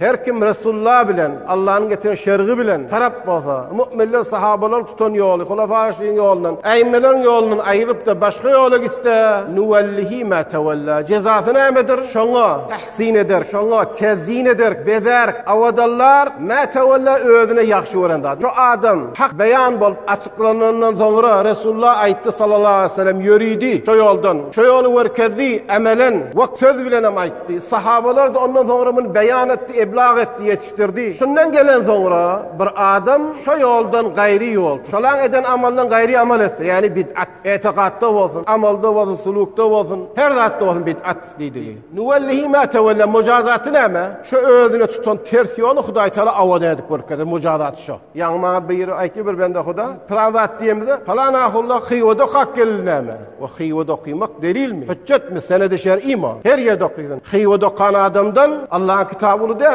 Her kim Resulullah bilen, Allanyň getiren şergi bilen tarap bolsa, mu'minler, sahabalar tutan ýoly, hulafa-raşidin ýolundan, äimmeleriň ýolundan aýrylyp-da başga ýola gitse, nuwellihi ma tewella. Jezasy nämedir? Şoňa tahsin eder, şoňa tezyin eder, bezär, awadallar, ma tewella özüne ýagşy gören zat. Şu adam hak beýan bolup açyklanandan soňra Resulullah aýtdy sallallahu aleýhi we sellem ýöridi şo ýoldan, şo ýoly görkezdi emelen we söz bilenem aýtdy. Sahabalar-da ondan soňra muny beýan etdi, eblag etdi, ýetişdirdi. Şundan gelen soňra bir adam şo ýoldan gaýry ýol, şolaň eden amalyndan gaýry amal etse, ýagny bid'at, etikatda bolsun, amalda bolsun, sulukda bolsun, her zatda bolsun bid'at diýdigi. Nuwellihi ma tewella, mujazaty näme? Şo özüne tutan ters ýoly Hudaý Teala awadan edip görkezer, mujazaty şo. Ýaňy maňa biri aýtdy bir bende Huda, pylan zat diýemizde, pylan ahulla Hywada okap geldi näme? O Hywada okymak delilmi? Hüjjetmi? Senedi şer'imi? Her ýerde okysyn. Hywada okan adamdan Allahyň kitaby uly dälmi?